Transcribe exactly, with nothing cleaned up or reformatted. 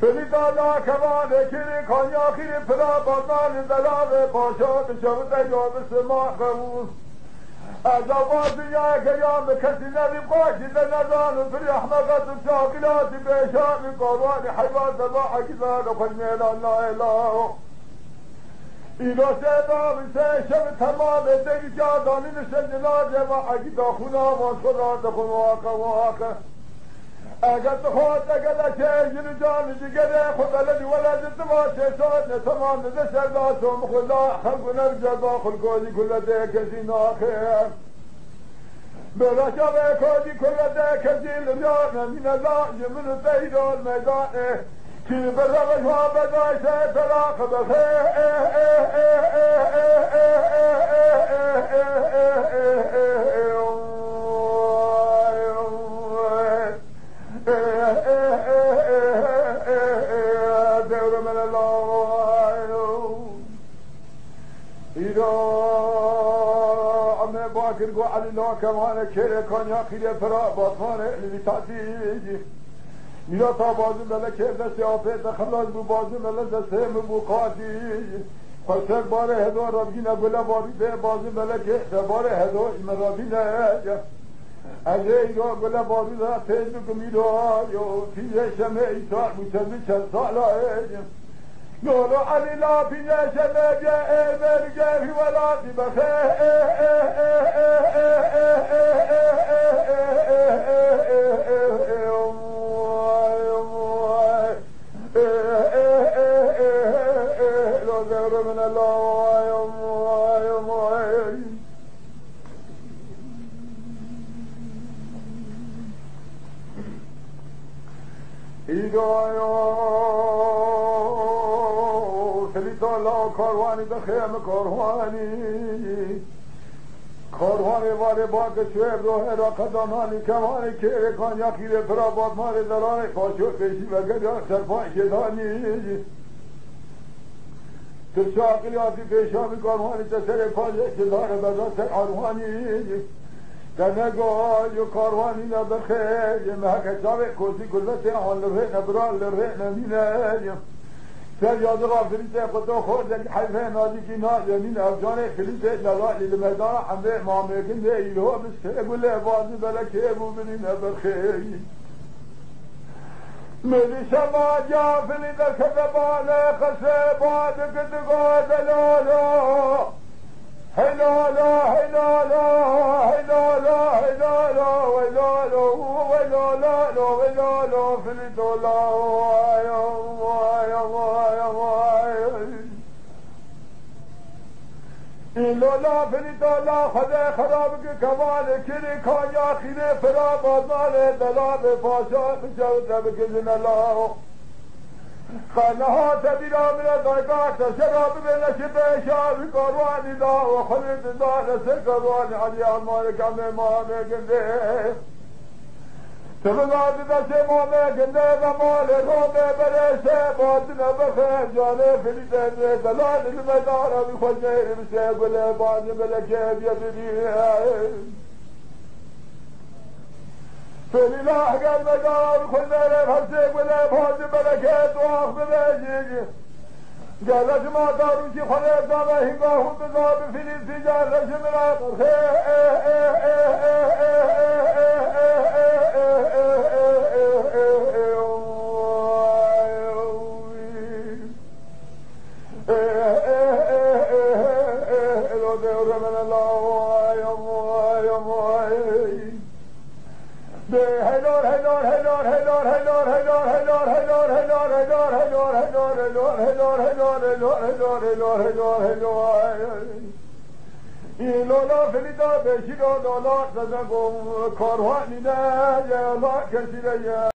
Filîta da kevanê kiri kanya kiri pira bazanê delavê paşa bi çewitê ya bi sima qewûz. Ez ava dinyayê geyan bi kesî nevî qaşî de nezan û pirî ehmeqet û çaqilatî bêşanî karwanî heywan dema hekî zade xwe nêla la êla. Îro sê dav û sê şev temamê têkî çadanî li ser cilacê ve hekî daxûna van xwe radixwin waqe waqe. Eger tu xwe te gelekê jin û can û cigerê xwe beledî wele ji tu va şêşat ne temam dide ser da som xwe la xelk û nev ceza xulkozî kule dê kesî naxe. Bêra çavê kozî kule dê kesî li riya nemîne la ji min û te îro li meydanê. Kî bi rewş wa bedayse telaq bixe. Îro em ê bakir ku Elî la kemane kêrê kanya qîrê pira batmanê li vî tatî. Mîrata bazin belekê destê afê te xelas bû, bazin bele destê min bû qatî. Xwesek barê hedo revgîne gule barî dê, bazin belekê de barê hedo îme revîne. Ez ê îro gule barû de têz bikim îro yo, pîrê şemê îsal bû çend û çend sala ê. Yolo Elî la pîrê şemê bê ê mêrgê hî welatî bexe. Lo zewre min e la. Îdayo filîta la karwanî dixê min karwanî. Karwanê varê bake şûê rohê ra qedananî kemanê kêrê kanya xîrê pira batmanê deranê paşo pêşî vegeriya serpa şêdanî. Tirşa qilyatî pêşa min karwanî te serê paşê şêdanê beza ser arwanî. Te nego yo karwanî ne birxê, yê meheke çavê kotî gulbetê an li rê ne bira li rê ne mîne. Ser yazığa filîtê quto xortek heyfê nazîkî nazemîn ev canê filîtê delalî li meydana hemrê mamê gindê îro bi sê gulê bazî belekê bû binîne birxê. Milî şema ca filî derkeve bale qesê bade gidigo delalo. Lola filîta la Xwedê xera bike kemalê kirî kanya xîrê fira bazarê delalê paşa bikewte bike ji mela. Qe niha te bîra min e dayka te şera bibe leşi pêşa wî karwanî da û xwedê dinda leşê karwanî Elî Amarê kemê mamê gindê. Tevila di destê mamê ginde ve malê romê berê se batine bexe canê filîtê nê delalî li medara wî xwecnêrî bi sê gulê bacî melekê biye bibî. Felîla heger medara wî xwecnêrê her sê gulê bacî melekê duax bibêjî. Gele ji ma darûkî xwe lê dame hînga hûn biza bi Filîstî gele ji min re qirxê. Lola filîta beşî lola, lola, zezego karwanî ne, lola kesî ne ye.